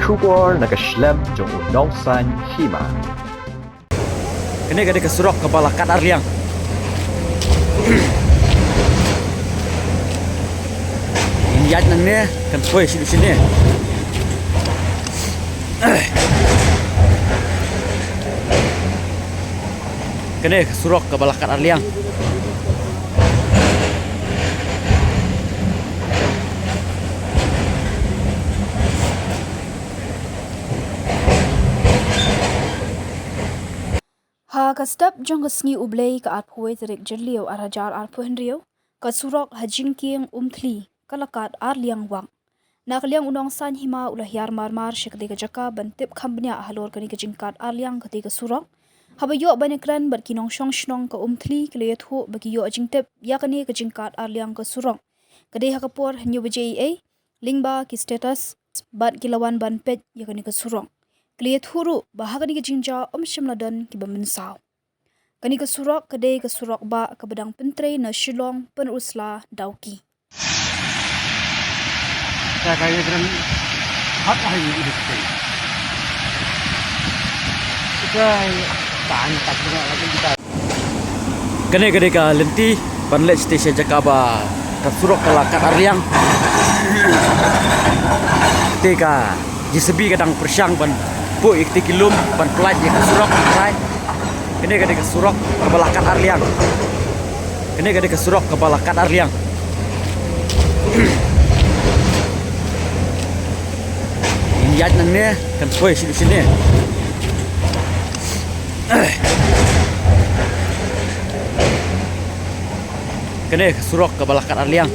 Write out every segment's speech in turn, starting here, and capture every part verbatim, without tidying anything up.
Khubor na ka shlem jong u Nongsaiñ Hima. Kane ka dei ka surok kaba la kat arliang. Ïaid nangne kan poi sha shane. Kane ka surok kaba la kat arliang. Ha ka step jong ka sngi U Blei ka arphew tarik Jylliew arhajar arphew hynriew, ka surok ha Jingkieng Umthli ka la kat arliang wang. Na ka liang u Nongsaiñ Hima u la hiar marmar sha katei ka jaka ban tip kham bniah halor kane ka jingkat arliang katei ka surok. Haba ïoh ban ïakren bad ki nongshong shnong ka Umthli ki la ïathuh ba ki ïoh jingtip ïa kane ka jingkat arliang ka surok. Ka dei ha ka por hynñiew baje eiei, lyngba ki status bad ki la wan ban peit ïa kane ka surok. Ki la ïathuh ruh ba ha kane ka jingjia ym shym la don kiba mynsaw. Kane ka surok ka dei ka surok bah kaba dang pyntrei na Shillong, Pynursla, Dawki. Kane ka dei ka lynti ban leit sha jaka ba ka surok ka la kat arliang. Te ka J C B ka dang pyrshang ban buh ïa kito ki lum ban pynlait ïa ka surok. Kane ka dei ka surok kaba la kat arliang. Kane ka dei ka surok kaba la kat arliang. Ïaid nangne kan poi sha shane. Kane ka surok kaba la kat arliang.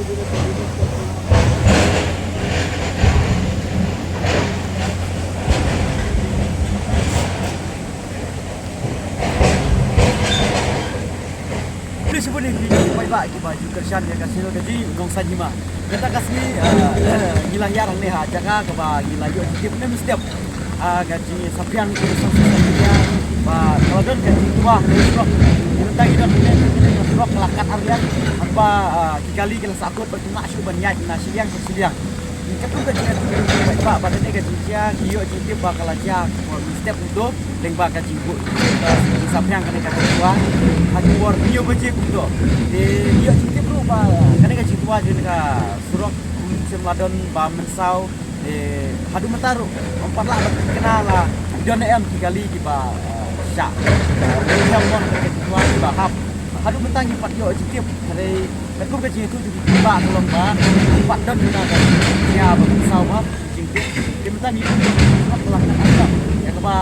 Khublei shibun ïa phi ki paidbah kiba ju kyrshan ïa ka channel ka jong ngi Nongsaiñ Hima. Mynta ka sngi, ah, ngi la hiar hangne ha jaka kaba ngi la ïoh jingtip mynstep. Ah, ka jingsaphriang jong ki social media ba ka la don ka jingtwa ha surok. Mynta ngi don hangne ha surok ka la kat arliang. Haba, ah, ki kali ki la sahkut ba kim lah shuh ban ïaid na shiliang sha shiliang. Katkum ka jingïathuh jong ki paidbah ba kane ka jingjia ngi ïoh jingtip ba ka la jia ka por mynstep kumto lyngba ka jingbuh ka jingsaphriang kane ka jingtwa ha ka por hynñiew baje kumto. Te ngi ïoh jingtip ruh ba kane ka jingtwa jong kane ka surok ym shym la don ba mynsaw. Te haduh mynta ruh ym pat lah ban kynmaw la don ne em ki kali kiba, eh, shah, eh, lyngngoh ïa kane ka jingtwa kiba hap. Haduh mynta ngim pat ïoh jingtip. Hynrei katkum ka jingïathuh jong ki paidbah ka long ba ngim pat don kane ka jingtip ba mynsaw ba jingtip. Te mynta ngi ïoh jingtip ba la kat arliang. Ïa kaba,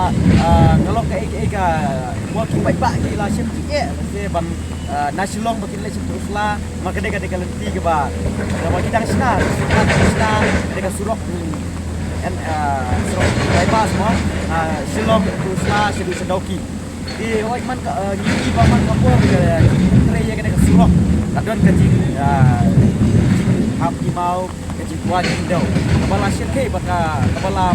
ah, ka long kaei kaei kaba ki paidbah ki la shem jingeh lehse ban, ah, na Shillong ba kin leit sha Pynursla. Namar ka dei ka dei ka lynti kaba, kaba ki dang shna, ka dei ka surok, hmm, en, ah, surok bypass mo, ah, Shillong Pynursla shaduh sha Dawki. Te hooid man ka, eh, ngi ïohi ba man ka por ka, eh, trei ïa kane ka surok ka don ka jing, eh, jinghap ki maw, ka jingkwah jingdew kaba la shyrkhei bad ka, kaba la,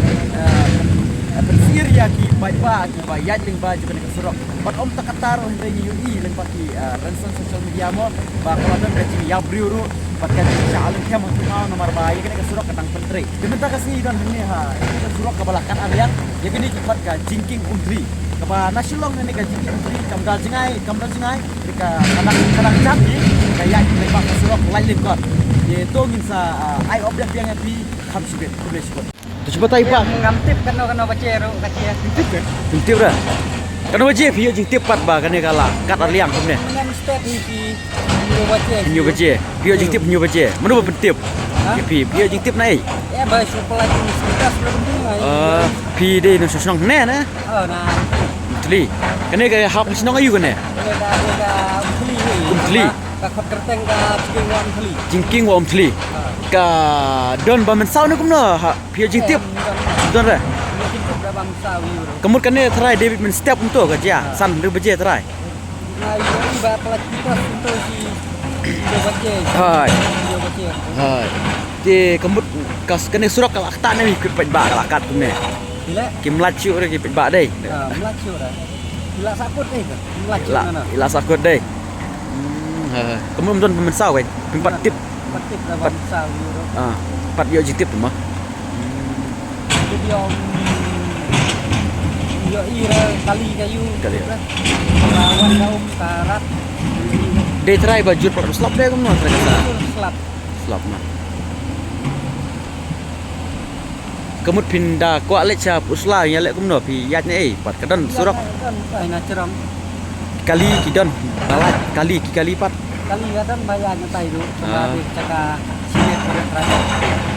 eh, pynsyier ïa ki paidbah kiba ïaid lyngba jong kane ka surok. Bad ym tang katta ruh hynrei ngi ïohi lyngba ki, eh, rynsan social media mo ba ka la don ka jingïabriew ruh bad ka jingshah lyngkhem ha ki maw namar ba ïa kane ka surok ka dang pyntrei. Te mynta ka sngi don hangne ha ïa kane ka surok kaba la kat arliang, ïa kane ki pat ka Jingkieng Umthli. Kaba na Shillong hangne ka Jingkieng Umthli kam da jngai, kam da jngai. Te ka, ka dang, ka dang jam hi ka ïaid lyngba ka surok lait lyngkot. Te to ngin sa, ah, ai update biang ïa phi kham shibit. Khublei shibun. To shu batai pat. Ngam tip kano kano baje ruh ka jia. Ngam tip re. Kano baje phi ïoh jingtip pat ba kane ka la kat arliang kumne? Ngam step hi phi hynñiew baje. Hynñiew baje. Phi ïoh jingtip hynñiew baje. Mano ba pyntip? Ha? Phi, phi ïoh jingtip na ei? Eh, ba shu pynlait jingstep shu pynlait. Ah, phi dei na shnong ne ne? Oh, na. Umthli. Kane ka hap shnong aïu kane? Kane ka, kane ka Umthli. Umthli. Ka khot kyrteng ka Jingkieng wa Umthli. Jingkieng wa Umthli. Ah. Ka don ba mynsaw ne kumno ha? Phi ïoh jingtip? Don re. Ka mut kane trai David mynstep kumto ka jia. San hynriew baje trai. Hai. Hai. Te ka mut ka kane surok ka la kat ne ki paidbah ka la kat kumne. Kim lait shuh re ki paidbah dei. Ki la sahkut dei. Hmm, ha. Ka mut don ba mynsaw kai. Phi pat tip. Pat tip la ba mynsaw. Ah, pat ïoh jingtip mo. Hmm. Ïoh, ïoh i ra kali ka ïu. Kali. Ka wan ka um ka rat. Dei trai ba jur pat slap dei kumno trai ka sa. Jur slap. Slap na. Ka mut phin da kwah leit sha Usla ïa leh kumno phi ïaid ne ei pat ka don surok. Ka don ai na cheram. Kali ki don. Balat kali ki kali pat. Kali ka don ba ïaid na tai du. Ka Ah. ba dei ka ka sinet ka trai.